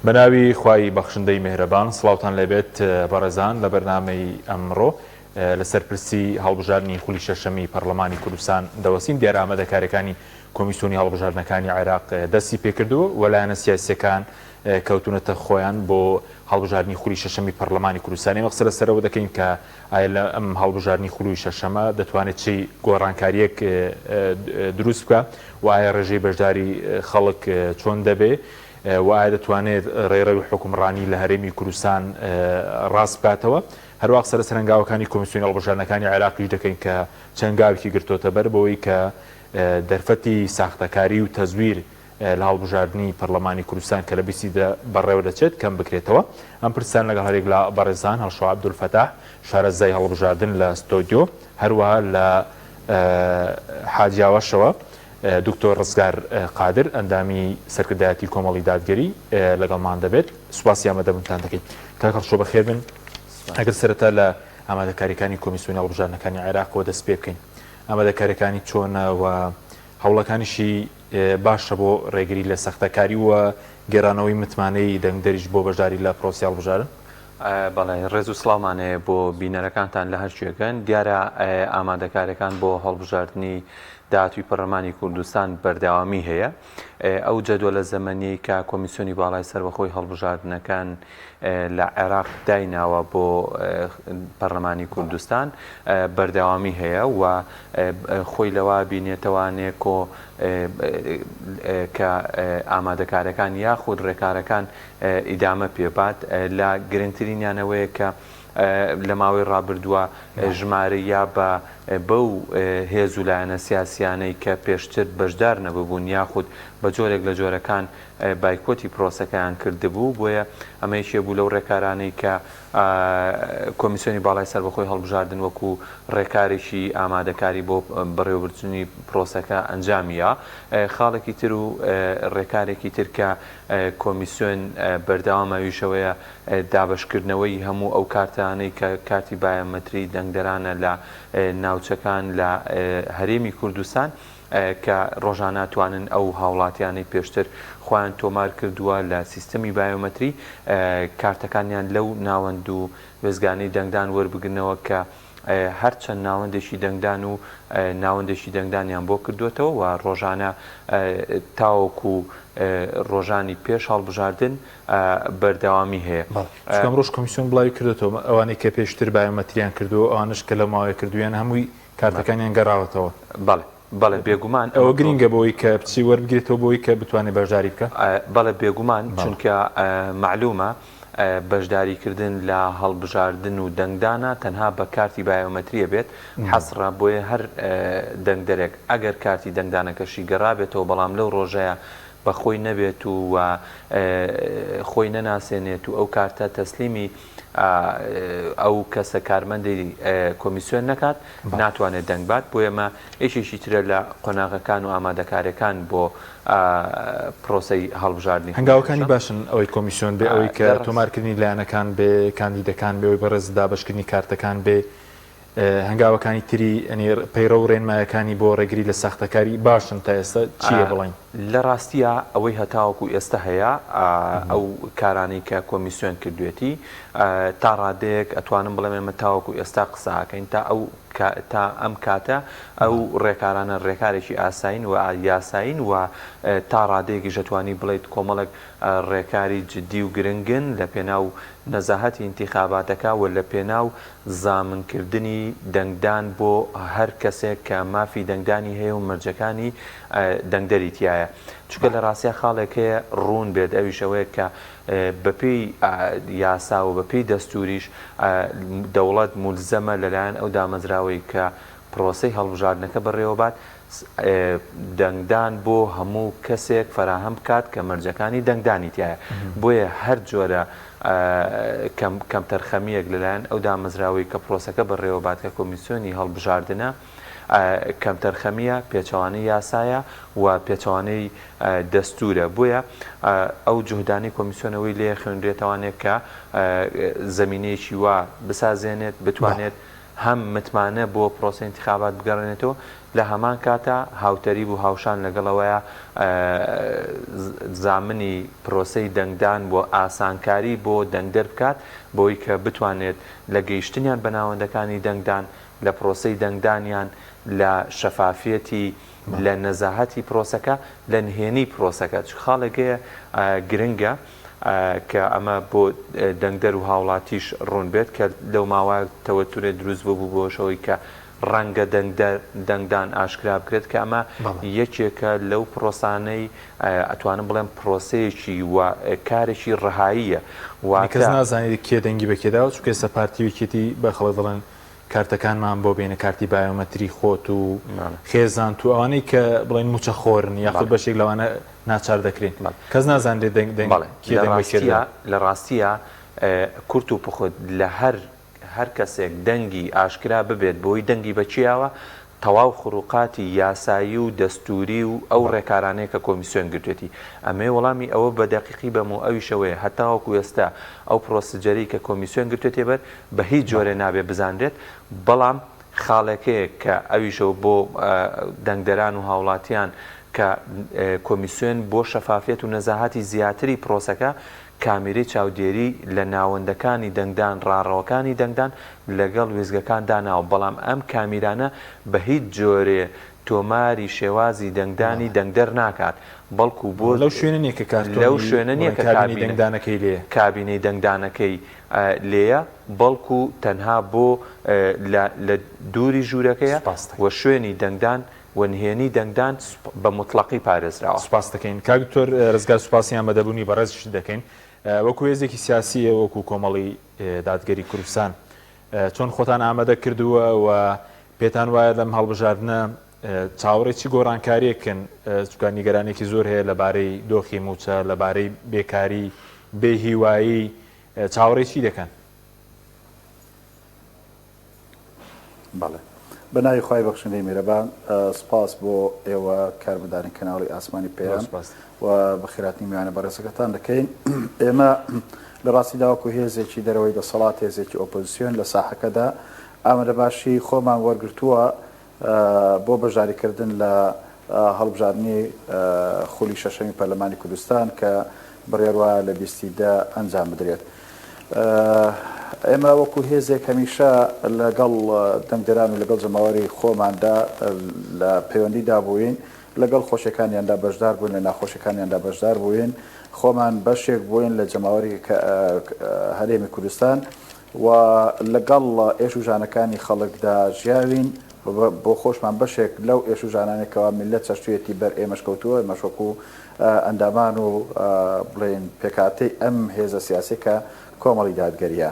بەناوی خوای بەخشندەی میهرەبان سڵاوتان لێبێت بەڕێزان لە بەرنامەی ئەمڕۆ لەسەر پرسی هەڵبژاردنی خولی شەشەمی پەرلەمانی کوردستان دەوەستین دیارە ئامادەکاریەکانی کۆمیسیۆنی هەڵبژاردنەکانی عێراق دەستی پێکردووە و لایەنە سیاسیەکان کەوتونەتە خۆیان بۆ هەڵبژاردنی خولی شەشەمی پەرلەمانی کوردستان ئێمە قسە لەسەرەوە دەکەین کە ئایا لە ئەم هەڵبژاردنی خولی شەشەمە دەتوانێت چی گۆڕانکاریەک دروست بکە و ئایا ڕێژەی بەشداری خەڵک چۆن دەبێ و ئایا دەتوانێت ڕێڕەوی حوکمڕانی لە هەرێمی کوردستان ڕاست بکاتەوە؟ هەروەها قسە لەسەر هەنگاوەکانی کۆمیسیۆنی هەڵبژاردنەکانی عێراقیش دەکەین کە چەند هەنگاوێکی گرتۆتە بەر بۆی کە دەرفەتی ساختەکاری و تەزویر لە هەڵبژاردنی پەرلەمانی کوردستان کە لە بیستی دە بەڕێوە دەچێت کەم بکرێتەوە. ئەم پرسان لەگەڵ هەریەک لە بەڕێزان هەڵشۆ عەبدولفەتاح شارەزای هەڵبژاردن لە ستۆدیۆ، هەروەها لە حاجیاواشەوە دکتۆر ڕزگار قادر ئەندامی سەرکردایەتی کۆمەڵی دادگەری لەگەڵمان دەبێت. سوپاسی ئامادەبوونتان دەکەین. کاک هەڵشۆ بەخێر بن. ئەگەر سەرەتا لە ئامادەکاریەکانی کۆمیسیۆنی هەڵبژاردنەکانی عێراقەوە دەست پێ بکەین، ئامادەکاریەکانی چۆنە و هەوڵەکانیشی باشە بۆ ڕێگری لە سەختەکاری و گێڕانەوەی متمانەی دەنگدەریش بۆ بەشداری لە پرۆسەی هەڵبژاردن؟ بەڵێ ڕێز و سڵاومان هەیە بۆ بینەرەکانتان لە هەر کوێگەن. دیارە ئامادەکاریەکان بۆ هەڵبژاردنی داهاتووی پەرلەمانی کوردستان بەردەوامی هەیە. ئەو جەدوەلە زەمەنیەی کە کۆمیسیۆنی باڵای سەربەخۆی هەڵبژاردنەکان لە عێراق دایناوە بۆ پەرلەمانی کوردستان بەردەوامی هەیە و خۆی لەوە بینێتەوانێ کۆ کە ئامادەکارەکان یاخود ڕێکارەکان ئیدامە پێبات لە گرنگترینیان ئەوەیە کە لە ماوەی ڕابردووە ژمارەی یا بە بەو هێز و لایەنە سیاسیانەی کە پێشتر بەشدار نەببوون یاخود بە جۆرێک لە جۆرەکان بایکۆتی پرۆسەکەیان کردبوو بۆیە ئەمە یەکێ بوو لەو ڕێکارانەی کە کۆمیسیۆنی باڵای سەربەخۆی هەڵبژاردن وەکو ڕێکارێکی ئامادەکاری بۆ بەڕێوەبردنی پرۆسەکە ئەنجامی یا. خاڵێکی تر و ڕێکارێکی تر کە کۆمیسیۆن بەردەوامە ئەویش ئەوەیە دابەشکردنەوەی هەموو ئەو کارتانەی کە کارتی بایۆمەتری دەنگدەرانە لە ناوچەکان لە هەرێمی کوردستان کە ڕۆژانە توانن ئەو هاوڵاتیانەی پێشتر خۆیان تۆمار کردووە لە سیستەمی بایۆمەتری کارتەکانیان لەو ناوەند و وێستگانەی دەنگدان وەربگرنەوە کە هەر چەند ناوەندێکی دەنگدان و ناوەندێکی دەنگدانیان بۆ کردووەتەوە و ڕۆژانە تاوەکو ڕۆژانی پێش هەڵبژاردن بەردەوامی هەیە. بەڵێ چونکە ئەمڕۆش کۆمیسیۆن بڵاوی کردۆتەوە ئەوانەی کە پێشتر بایۆمەتریان کردووە و ئەوانەش کە لەو ماوەیە کردوویانە هەمووی کارتەکانیان گەڕاوەتەوە. بەڵێ بەڵێ بێگومان ئەوە گرینگە بۆی کە بچی وەربگرێتەوە بۆی کە بتوانێت بەشداری بکا. بەڵێ بێگومان چونکە مەعلومە بەشداریکردن لە هەڵبژاردن و دەنگدانا تەنها بە کارتی بایۆمەتریە بێت حەسڕە بۆیە هەر دەنگدەرێک ئەگەر کارتی دەنگدانەکەشی گەڕابێتەوە بەڵام لەو ڕۆژەیا بە خۆی نەبێت و و خۆی نەناسێنێت و ئەو کارتە تەسلیمی ئەو کەسە کارمەندی کۆمیسیۆن نەکات ناتوانێت دەنگ بات بۆیە ئەمە یەکێکی ترە لە قۆناغەکان و ئامادەکاریەکان بۆ پرۆسەی هەڵبژاردنی هەنگاوەکانی باشن ئەوەی کۆمیسیۆن بێ ئەوەی کە تۆمارکردنی لایەنەکان بێ کاندیدەکان بێ ئەوەی بەڕێز دابەشکردنی کارتەکان بێ هەنگاوەکانی تری ئەنی پەیڕەو و ڕێنمایەکانی بۆ ڕێگری لە ساختەکاری باشن تا ئێستا چییە بڵێین؟ لە ڕاستیا ئەوەی هەتاوەکو ئێستا هەیە ئەو کارانەی کە کۆمیسیۆن کردوێتی تا ڕادەیەک ئەتوانم بڵێم ئێمە تاوەکو ئێستا قسە ئەکەین تا ئەو تا ئەم کاتە ئەو ڕێکارانە ڕێکارێکی ئاسایین و یاسایین و تا ڕادەیەکیش ئەتوانی بڵێیت کۆمەڵێک ڕێکاری جدی و گرنگن لە پێناو نەزاهەتی ئینتیخاباتەکە و لە پێناو زامنکردنی دەنگدان بۆ هەر کەسێک کە مافی دەنگدانی هەیە و مەرجەکانی دەنگدەری تیایە. چونکە لە ڕاستیا خاڵێک هەیە ڕوون بێت ئەویش ئەوەیە کە بەپێی یاسا و بەپێی دەستووریش دەوڵەت مولزەمە لەلایەن ئەو دامەزراوەی کە پرۆسەی هەڵبژاردنەکە بەڕێوەبات دەنگدان بۆ هەموو کەسێک فەراهەم بکات کە مەرجەکانی دەنگدانی تیایە. بۆیە هەر جۆرە کەمتەرخەمییەک لەلایەن ئەو دامەزراوەی کە پرۆسەکە بەڕێوەبات کە کۆمیسیۆنی هەڵبژاردنە، کەمتەرخەمییە، پێچەوانەی یاسایە و پێچەوانەی دەستوورە. بۆیە ئەو جوهدانەی کۆمیسیۆن ئەوەی لێ خوێنرێتەوانێ کە زەمینەیەکی وا بسازێنێت، بتوانێت. هەم متمانە بۆ پرۆسەی ئینتخابات بگەڕێنێتەوە، لە هەمان کاتا هاوتەریب و هاوشان لەگەڵ ئەوەیا زامنی پرۆسەی دەنگدان و ئاسانکاری بۆ دەنگدەر بکات بۆی کە بتوانێت لە گەیشتنیان بە ناوەندەکانی دەنگدان، لە پرۆسەی دەنگدانیان، لە شەفافیەتی، لە نەزاهەتی پرۆسەکە، لە نهێنی پرۆسەکە، چونکە خاڵێک هەیە گرنگە کە ئەمە بۆ دەنگدەر و هاوڵاتیش ڕوون بێت کە لەو ماوە تەوەتورێ دروست ببوو بۆش ئەوەی کە ڕەنگە دەنگدەر دەنگدان ئاشکرا بکرێت کە ئەمە یەکێکە لەو پرۆسانەی ئەتوانم بڵێم پرۆسەیەکی و کارێکی ڕەهاییە یانی کەس نازانێت کێ دەنگی بە کێ داوە چونکە ئێستا پارتی و یەکێتی بە خەڵک دەڵێن کارتەکانمان بۆ بێنە کارتی بایۆمەتری خۆت و خێزانت و ئەوانەی کە بڵێن موچە خۆرن یاخود بەشێک لەوانە ناچار دەکرێن کەس نازانرێت دەنگ دەنگ کێ دەنگ بە کێ داوە. لە ڕاستیا کورت و پوخت لە هەر هەر کەسێک دەنگی ئاشکرا ببێت بۆی دەنگی بە کێیاوە تەواو خروقاتی یاسایی و دەستوری و ئەو ڕێکارانەیە کە کۆمیسیۆن گرتوێتی. ئەمەوێ وەڵامی ئەوە بە دەقیقی بەم و ئەویش ئەوەیە هەتاوەکو ئێستا ئەو پرۆسجەرەی کە کۆمیسیۆن گرتوێتیە بەر بە هیچ جۆرێ نابێ بزانرێت بەڵام خاڵێکەیە کە ئەویشەوە بۆ دەنگدەران و هاوڵاتیان کە کۆمیسیۆن بۆ شەفافیەت و نەزاهەتی زیاتری پرۆسەکە کامیرەی چاودێری لە ناوەندەکانی دەنگدان، ڕاڕەوەکانی دەنگدان لەگەڵ وێستگەکان داناوە، بەڵام ئەم کامیرانە بە هیچ جۆرێ تۆماری شێوازی دەنگدانی دەنگدەر ناکات، بەڵکو بۆ لەو شوێنە نییە کە کارتۆنی لەو شوێنە نییە کە کابینەی دەنگدانەکەی لێیە. کابینەی دەنگدانەکەی لێیە، بەڵکو تەنها بۆ لە لە دووری ژوورەکەیە و شوێنی دەنگدان و نهێنی دەنگدان بە موتڵەقی پارێزراوە. سوپاست دەکەین کاک دکتۆر رزگار سوپاسی ئامادەبوونی بەڕێزیشت دەکەین. وەکو هێزێکی سیاسی ئێوە وەکو کۆمەڵی دادگەری کوردستان چۆن خۆتان ئامادە کردووە و پێتان وایە لەم هەڵبژاردنە چاوەڕێی چی گۆڕانکاریەکن چونکە نیگەرانێکی زۆر هەیە لەبارەی دۆخی مووچە لەبارەی بێکاری بێ هیوایی چاوەڕێی چی دەکەن؟ بەڵێ. بە ناوی خوای بەخشندەی میرەبان سپاس بۆ ئێوە کارمەندانی کەناڵی ئاسمانی پەیام و بەخێراتنی میوانە بەڕێزەکەتان دەکەین. ئێمە لە ڕاستیدا وەکو هێزێکی دەرەوەی دەسەڵات هێزێکی ئۆپۆزیسیۆن لە ساحەکەدا ئامادەباشی خۆمان وەرگرتووە بۆ بەشداریکردن لە هەڵبژاردنی خولی شەشەمی پەرلەمانی کوردستان کە بڕیار وایە لە بیستی دە ئەنجام بدرێت. ئێمە وەکو هێزێک هەمیشە لەگەڵ دەنگدەران و لەگەڵ جەماوەری خۆماندا لە پەیوەندیدا بووین، لەگەڵ خۆشیەکانیاندا بەشدار بووین، لە ناخۆشیەکانیاندا بەشدار بووین، خۆمان بەشێک بووین لە جەماوەری هەرێمی کوردستان و لەگەڵ ئێش و ژانەکانی خەڵکدا ژیاوین، بۆ خۆشمان بەشێک لەو ئێش و ژانانەی کەوا میللەت چەشتویەتی بەر ئێمەش کەوتووە، ئێمەش وەکو ئەندامان و بڵێین پێکهاتەی ئەم هێزە سیاسیە کە کۆمەڵی دادگەریە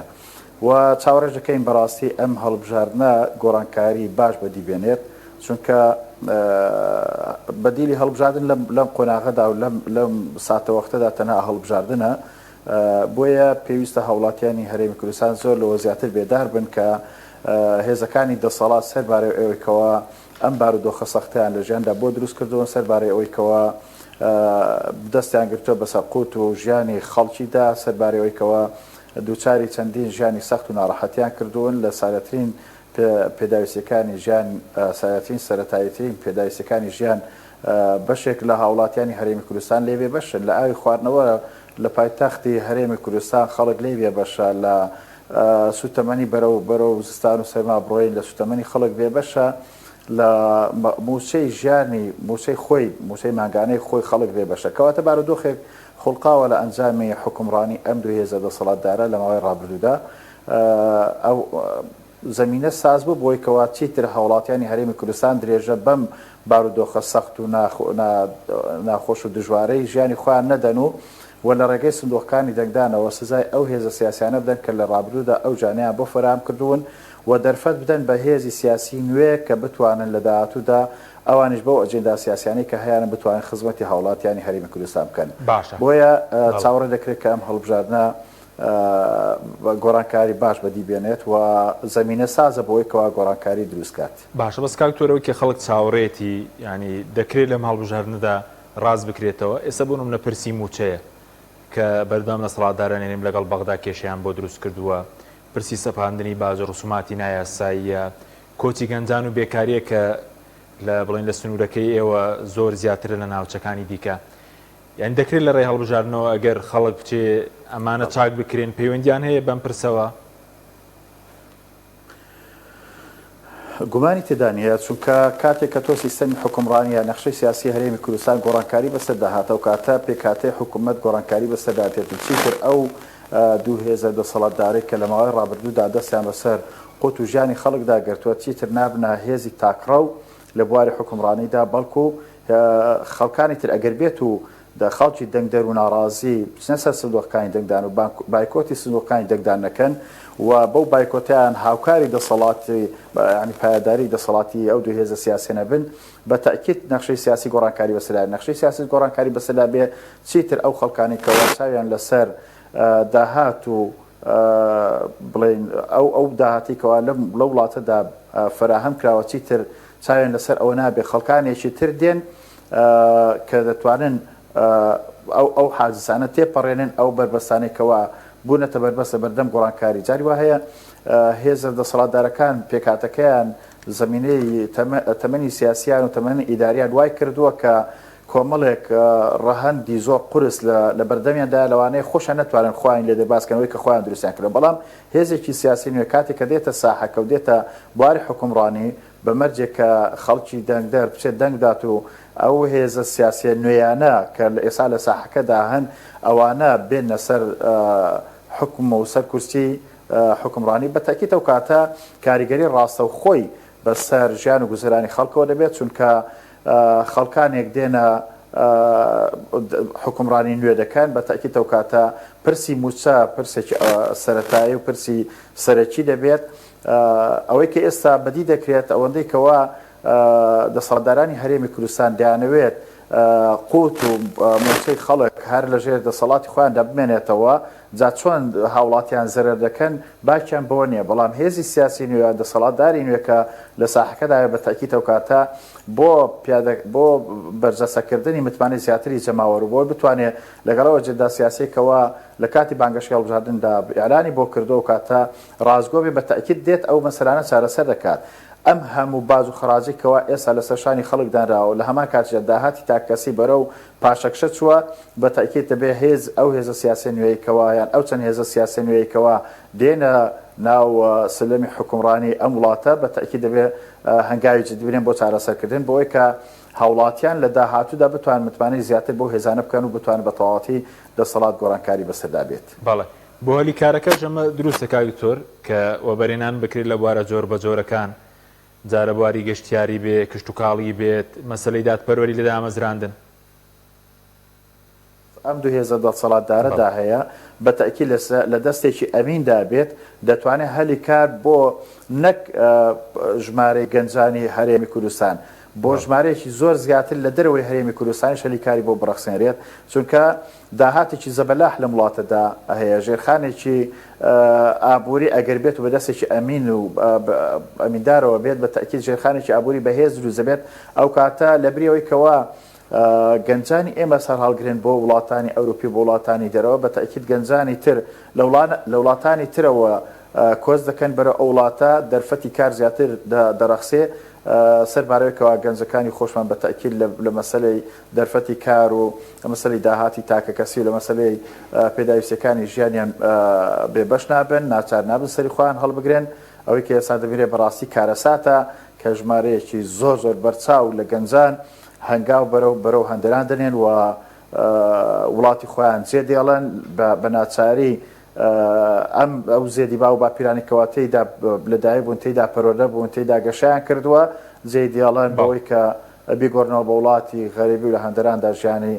و چاوەڕێش دەکەین بەڕاستی ئەم هەڵبژاردنە گۆڕانکاری باش بەدی بێنێت چونکە بەدیلی هەڵبژاردن لەم قۆناغەدا و لەم ساتەوەختەدا تەنها هەڵبژاردنە بۆیە پێویستە هاوڵاتیانی هەرێمی کوردستان زۆر لەوە زیاتر بێدار بن کە هێزەکانی دەسەڵات سەربارەی ئەوەی کەوا ئەم بارودۆخە سەختەیان لە ژیاندا بۆ دروست کردوون، سەربارەی ئەوەی کەوا دەستیان گرتووە بەسەر قوت و ژیانی خەڵکیدا، سەربارەی ئەوەی کەوا دووچاری چەندین ژیانی سەخت و ناڕەحەتیان کردوون، لە سادەترین پێداویستیەکانی ژیان، سادەترین سەرەتاییترین پێداویستیەکانی ژیان بەشێک لە هاوڵاتیانی هەرێمی کوردستان لێ بێ بەشن، لە ئاوی خواردنەوە لە پایتەختی هەرێمی کوردستان خەڵک لێی بێ بەشە، لە سوتەمەنی بەرەو بەرەو زستان و سەرما بڕۆین لە سوتەمەنی خەڵک بێ بەشە، لە موچەی ژیانی موچەی خۆی موچەی مانگانەی خۆی خەڵک بێ بەشە، کەواتە بارودۆخێک خوڵقاوە لە ئەنجامی حوکمڕانی ئەم دوو هێزە دەسەڵاتدارە لە ماوەی ڕابردوودا ئەو زەمینە ساز بوو بۆی کەوا چیتر هاوڵاتیانی هەرێمی کوردستان درێژە بەم بارودۆخە سەخت و ناخۆش و دژوارەی ژیانی خۆیان نەدەن و و لە ڕێگەی سندوقەکانی دەنگدانەوە سزای ئەو هێزە سیاسیانە بدەن کە لە ڕابردوودا ئەو ژانەیان بۆ فەراهەم کردوون و دەرفەت بدەن بە هێزی سیاسی نوێ کە بتوانن لە داهاتوودا ئەوانیش بەو ئەجێندا سیاسیانەی کە هەیانە بتوانن خزمەتی هاوڵاتیانی هەرێمی کوردستان بکەن. باشە. بۆیە بەڵێ. چاوەڕێ دەکرێت کە ئەم هەڵبژاردنە گۆڕانکاری باش بەدی بێنێت و زەمینە سازە بۆی کەوا گۆڕانکاری دروست کات. باشە بەس کاک تۆر ئەوەی کە خەڵک چاوەڕێیەتی یانی دەکرێت لەم هەڵبژاردنەدا ڕاست بکرێتەوە ئێستا بۆ نمونە پرسی موچەیە کە بەردەوام دەسەڵاتدارانی هەرێم لەگەڵ بەغدا کێشەیان بۆ دروست کردووە. پرسی سەپاندنی باج و ڕسوماتی نایاساییە، کۆچی گەنجان و بێکارییە کە لە بڵێن لە سنوورەکەی ئێوە زۆر زیاترە لە ناوچەکانی دیکە. یانی دەکرێت لە ڕێی هەڵبژاردنەوە ئەگەر خەڵک بچێ ئەمانە چاک بکرێن، پەیوەندیان هەیە بەم پرسەوە؟ گومانی تێدا نییە، چونکە کاتێک کە تۆ سیستەمی حوکمڕانی یا نەخشەی سیاسی هەرێمی کوردستان گۆڕانکاری بەسەردا هات ئەوکاتە پێکهاتەی حکومەت گۆڕانکاری بەسەردا دێت و چیتر ئەو دوو هێزە دەسەڵاتدارەی کە لە ماوەی ڕابردوودا دەستیان بەسەر قوت و ژیانی خەڵکدا گرتووە چیتر نابنە هێزی تاکڕەو لە بواری حوکمڕانیدا بەڵکو خەڵکانی تر ئەگەر بێت و خەڵکی دەنگدەر و ناڕازی بچنە سەر سندوقەکانی دەنگدان و بایکۆتی سندوقەکانی دەنگدان نەکەن و بەو بایکۆتەیان هاوکاری دەسەڵاتی یانی پایەداری دەسەڵاتی ئەو دوو هێزە سیاسیە نەبن بە تەئکید نەخشەی سیاسی گۆڕانکاری بەسەردا نەخشەی سیاسی گۆڕانکاری بەسەردا بێ چیتر ئەو خەڵکانەی کەوا چاویان لەسەر داهات و بڵێین ئەو ئەو داهاتی کەوا لەم لەو وڵاتەدا فەراهەم کراوە چیتر چاویان لەسەر ئەوە نابێ خەڵکانێکی تر دێن کە دەتوانن ئەو ئەو حاجزانە تێپەڕێنن ئەو بەربەستانەی کەوا بوونەتە بەربەست لە بەردەم گۆڕانکاری جاری وا هەیە هێزە دەسەڵاتدارەکان پێکهاتەکەیان زەمینەی تەمەنی سیاسیان و تەمەنی ئیداریان وای کردووە کە کۆمەڵێک ڕەهەندی زۆر قورس لە بەردەمیاندایە لەوانەیە خۆشیان نەتوانن خۆیان لێ دەرباز کەن ئەوەی کە خۆیان دروستیان کردووە بەڵام هێزێکی سیاسی نوێ کاتێک کە دێتە ساحەکە و دێتە بواری حوکمڕانی بە مەرجێک کە خەڵکی دەنگدەر بچێت دەنگ بدات و ئەو هێزە سیاسیە نوێیانە کە لە ئێستا لە ساحەکەدا هەن ئەوانە بێنە سەر حوکم و سەر کورسی حوکمڕانی بە تەئکید ئەو کاتە کاریگەری ڕاستەوخۆی بە سەر ژیان و گوزەرانی خەڵکەوە دەبێت چونکە خەڵکانێک دێنە حوکمڕانی نوێ دەکەن بە تەئکید ئەو کاتە پرسی مووچە پرسێکی سەرەتایی و پرسی سەرەکی دەبێت ئەوەی کە ئێستا بەدی دەکرێت ئەوەندەی کەوا دەسەڵاتدارانی هەرێمی کوردستان دەیانەوێت قوت و مووچەی خەڵک هەر لەژێر دەسەڵاتی خۆیاندا بمێنێتەوە، جا چۆن هاوڵاتیان زەرەر دەکەن باکیان بەوە نییە، بەڵام هێزی سیاسی نوێ یان دەسەڵاتداری نوێ کە لە ساحەکەدایە بە تەئکید ئەوکاتە بۆ پیادە بۆ بەرجەستەکردنی متمانەی زیاتری جەماوەر و بۆی بتوانێ لەگەڵ ئەو ئەجندا سیاسیەی کەوا لە کاتی بانگەشەی هەڵبژاردندا ئیعلانی بۆ کردووە ئەوکاتە ڕاستگۆ بێ بە تەئکید دێت ئەو مەسەلانە چارەسەر دەکات. ئەم هەموو باج و خەراجەی کەوا ئێستا لەسەر شانی خەڵک دانراوە و لە هەمان کاتیشدا داهاتی تاکەکەسی بەرەو پاشەکشە چووە، بە تەئکید دەبێ هێز ئەو هێزە سیاسیە نوێیەی کەوا یان ئەو چەند هێزە سیاسیە نوێیەی کەوا دێنە ناو سلەمی حوکمڕانی ئەم وڵاتە بە تەئکید دەبێ هەنگاوی جدی بنێن بۆ چارەسەرکردن بۆوەی کە هاوڵاتیان لە داهاتوودا بتوانن متمانەی زیاتر بەو هێزانە بکەن و بتوانن بە تەواوەتی دەسەڵات گۆڕانکاری بەسەردا بێت. بەڵێ. بۆ هەلی کارەکەش ئەمە دروستە کاک دکتۆر کە وەبەرهێنان بکرێت لە بوارە جۆربەجۆرەکان جا لە بواری گەشتیاری بێ، کشتوکاڵی بێت، مەسەلەی دادپەروەری لە دامەزراندن. ئەم دوو هێزە دەسەڵاتدارەدا هەیە، بە تەئکید لە دەستێکی ئەمیندا بێت، دەتوانێت هەلی کار بۆ نەک ژمارەی گەنجانی هەرێمی کوردستان، بۆ ژمارەیەکی زۆر زیاتر لە دەرەوەی هەرێمی کوردستانیش هەلی کاری بۆ بڕەخسێنرێت، چونکە داهاتێکی زەبەلاح لەم وڵاتەدا هەیە، ژێرخانێکی ئابووری ئەگەر بێت و بە دەستێکی ئەمین و ئەمیندارەوە بێت، بە تەئکید ژێرخانێکی ئابووری بەهێز دروست دەبێت، ئەو کاتە لەبری ئەوەی کەوا گەنجانی ئێمە سەرهەڵگرن بۆ وڵاتانی ئەوروپی بۆ وڵاتانی دەرەوە، بە تەئکید گەنجانی تر لە وڵاتانی ترەوە کۆچ دەکەن بەرەو ئەو وڵاتە، دەرفەتی کار زیاتر دەڕەخسێ، سەربارەوەی کەوا گەنجەکانی خۆشمان بە تەئکید لە مەسەلەی دەرفەتی کار و لە مەسەلەی داهاتی تاکەکەسی و لە مەسەلەی پێداویستیەکانی ژیانیان بێ بەش نابن، ناچار نابن سەری خۆیان هەڵبگرن. ئەوەی کە ئێستا دەبینرێت بەڕاستی کارەساتە کە ژمارەیەکی زۆر زۆر بەرچاو لە گەنجان هەنگاو بەرەو بەرەو هەندەران دەنێن و وڵاتی خۆیان جێ دێڵن بە ناچاری ئەم ئەو زێدی باو باپیرانی کەوا تێیدا لەدایک بوون تێیدا پەروەردە بوون تێیدا گەشەیان کردووە جێی دێڵن بەوەی کە بیگۆڕنەوە بە وڵاتی غەریبی و لە هەندەراندا ژیانی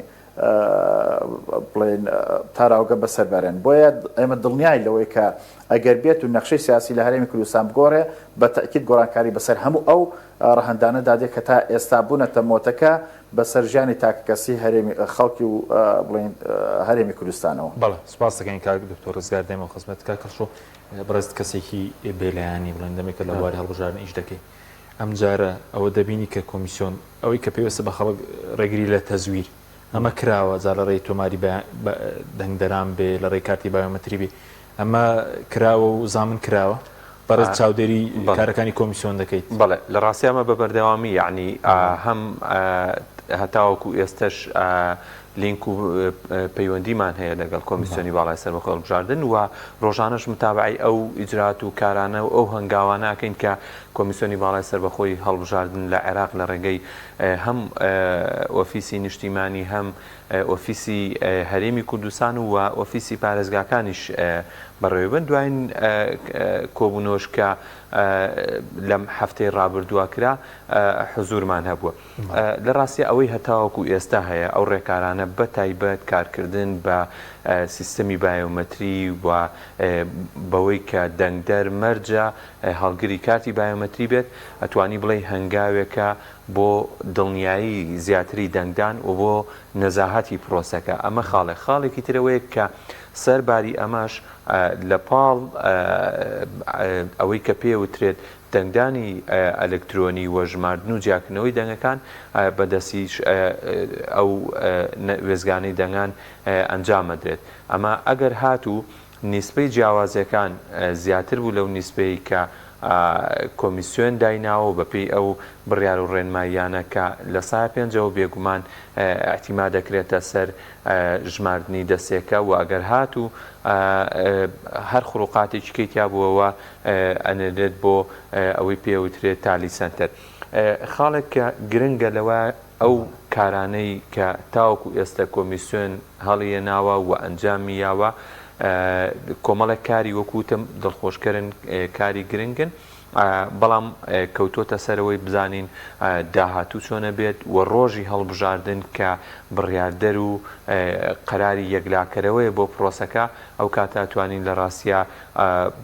بڵێن تاراوگە بەسەر بەرن بۆیە ئێمە دڵنیای لەوەی کە ئەگەر بێت و نەخشەی سیاسی لە هەرێمی کوردستان بگۆڕێ بە تەئکید گۆڕانکاری بەسەر هەموو ئەو ڕەهەندانەدا دێ کە تا ئێستا بوونەتە مۆتەکە بەسەر ژیانی تاکەکەسی هەرێمی خەڵکی و بڵێین هەرێمی کوردستانەوە. بەڵێ سوپاس دەکەین کاک دکتۆر ڕزگار دێمەوە خزمەت کاک کەڵشۆ بەڕێزت کەسێکی بێلایەنی بڵێن دەمێکە لە بواری هەڵبژاردن ئیش دەکەی ئەمجارە ئەوە دەبینی کە کۆمیسیۆن ئەوەی کە پێویستە بە خەڵک ڕێگری لە تەزویر ئەمە کراوە جا لە ڕێی تۆماری دەنگدەران بێ لە ڕێی کارتی بایۆمەتری بێ. ئەمە کراوە و زامن کراوە؟ بەڕێز چاودێری کارەکانی کۆمیسیۆن دەکەیت. بەڵێ لە ڕاستی ئەمە بە بەردەوامی یەعنی هەم هەتاوەکو ئێستەش لینک و پەیوەندیمان هەیە لەگەڵ کۆمیسیۆنی باڵای سەربەخۆی هەڵبژاردن و ڕۆژانەش متابعەی ئەو ئیجرات و کارانە و ئەو هەنگاوانە ئەکەین کە کۆمیسیۆنی باڵای سەربەخۆی هەڵبژاردن لە عێراق لە ڕێگەی هەم ئۆفیسی نیشتیمانی هەم ئۆفیسی هەرێمی کوردستان و ئۆفیسی پارێزگاکانیش بەڕێوەبن. دوایین کۆبوونەوەش کە لەم هەفتەی ڕابردووە کرا حزوورمان هەبووە. لە ڕاستیا ئەوەی هەتاوەکو ئێستا هەیە ئەو ڕێکارانە بە تایبەت کارکردن بە سیستەمی بایۆمەتری و بەوەی کە دەنگدەر مەرجە هەڵگری کارتی بایۆمەتری بێت ئەتوانی بڵێی هەنگاوێکە بۆ دڵنیایی زیاتری دەنگدان و بۆ نەزاهەتی پرۆسەکە، ئەمە خاڵێک، خاڵێکی تر ئەوەیە کە سەر باری ئەمەش لە پاڵ ئەوەی کە پێ وترێت دەنگدانی ئەلکترۆنی و ژماردن و جیاکردنەوەی دەنگەکان بە دەستیش ئەو وێستگانەی دەنگان ئەنجام ئەدرێت، ئەمە ئەگەر هاتوو نیسبەی جیاوازیەکان زیاتر بوو لەو نیسبەی کە کۆمیسیۆن دایناوە و بەپێی ئەو بڕیار و ڕێنماییانە کە لە سایە پێنجەوە بێگومان ئیعتیماد دەکرێتە سەر ژماردنی دەسێکە و ئەگەر هاتوو هەر خروقاتێکی کەی تیا بووەوە ئەنێرێت بۆ ئەوەی پێوترێت tally center. خاڵێک کە گرنگە لەوە ئەو کارانەی کە تاوەکو ئێستە کۆمیسیۆن هەڵیێناوە و ئەنجامی یاوە کۆمەڵێک کاری وەکو وتم دڵخۆشکەرن کاری گرنگن بەڵام کەوتۆتە سەرەوەی بزانین داهاتوو چۆنە بێت و ڕۆژی هەڵبژاردن کە بڕیاردەر و قەراری یەکلاکەرەوەیە بۆ پرۆسەکە ئەو کاتە توانین لە ڕاستیا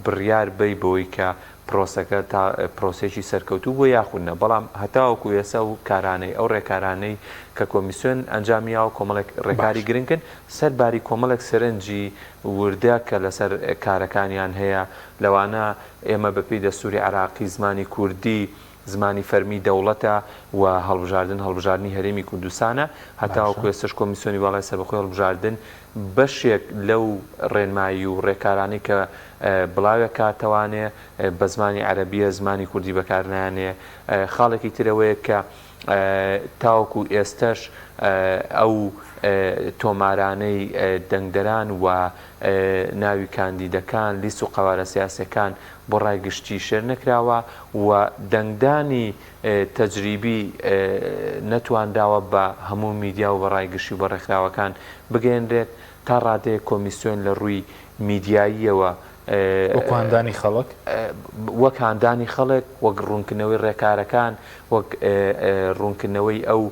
بڕیار بەی بەوەی کە پرۆسەکە تا پرۆسەیەکی سەرکەوتوو بووە یاخود نا، بەڵام هەتاوەکو ئێستا ئەو کارانەی، ئەو ڕێکارانەی کە کۆمیسیۆن ئەنجامی یاوە کۆمەڵێک ڕێکاری گرنگن، سەر باری کۆمەڵێک سەرنجی وردە کە لەسەر کارەکانیان هەیە، لەوانە ئێمە بەپێی دەستووری عێراقی زمانی کوردی زمانی فەرمی دەوڵەتە و هەڵبژاردن هەڵبژاردنی هەرێمی کوردستانە، هەتاوەکو ئێستاش کۆمیسیۆنی باڵای سەربەخۆی هەڵبژاردن بەشێک لەو ڕێنمایی و ڕێکارانەی کە بڵاوێکاتەوانێ بە زمانی عەرەبیە زمانی کوردی بەکارنایەنێ خاڵێکی تر ئەوەیە کە تاوەکو ئێستەش ئەو تۆمارانەی دەنگدەران و ناوی کاندیدەکان لیست و قەوارە سیاسیەکان بۆ ڕای گشتی شێر نەکراوە و دەنگدانی تەجریبی نەتوانراوە بە هەموو میدیا و بە ڕای گشتی و بە ڕێکخراوەکان بگەیەنرێت تا ڕادەیەک کۆمیسیۆن لە ڕووی میدیاییەوە وەک هاندانی خەڵک؟ وەک هاندانی خەڵک، وەک ڕوونکردنەوەی ڕێکارەکان، وەک ڕوونکردنەوەی ئەو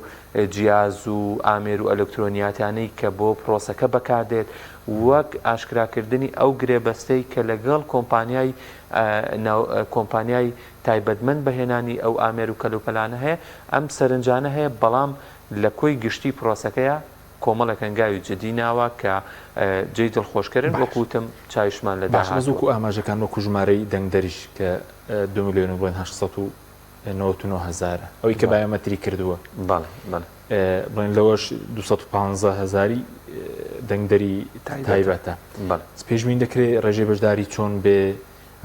جیاز و ئامێر و ئەلکترۆنیاتانەی کە بۆ پرۆسەکە بەکاردێت، وەک ئاشکراکردنی ئەو گرێبەستەی کە لەگەڵ کۆمپانیای کۆمپانیای تایبەتمەند بە هێنانی ئەو ئامێر و کەلوپەلانە هەیە، ئەم سەرنجانە هەیە، بەڵام لە کۆی گشتی پرۆسەکەیا کۆمەڵێک هەنگاوی جدی ناوە کە جێی دڵخۆشکەرن، وەکو وتم چاویشمان لە باشە بەس داهاتووە. وەکو ئاماژەکان وەکو ژمارەی دەنگدەریش کە دوو ملیۆن و بڵێن 899 هەزارە ئەوەی کە بایۆمەتری کردووە بەڵێ بەڵێ. بڵێن لەوەش 215 هەزاری دەنگدەری تایبەتە. بەڵێ. پێشبینی دەکرێ ڕێژەی بەشداری چۆن بێ؟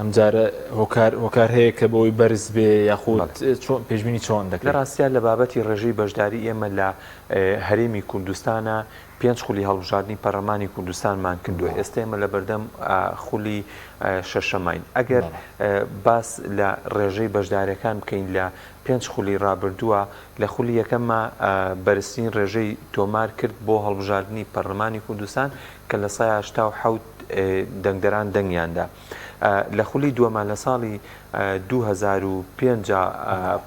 ئەمجارە هۆکار هۆکار هەیە کە بۆی بەرز بێ یاخود چۆن پێشبینی چۆن لە دەکرێت؟ ڕاستیا لە بابەتی ڕێژەی بەشداری ئێمە لە هەرێمی کوردستانا پێنج خولی هەڵبژاردنی پەرلەمانی کوردستانمان کردووە ئێستا ئێمە لە بەردەم خولی شەشەماین ئەگەر باس لە ڕێژەی بەشدارەکان بکەین لە پێنج خولی ڕابردووە لە خولی یەکەمە بەرزترین ڕێژەی تۆمار کرد بۆ هەڵبژاردنی پەرلەمانی کوردستان کە لە سای 87 دەنگدەران دەنگیاندا لە خولی دووەما لە ساڵی 2005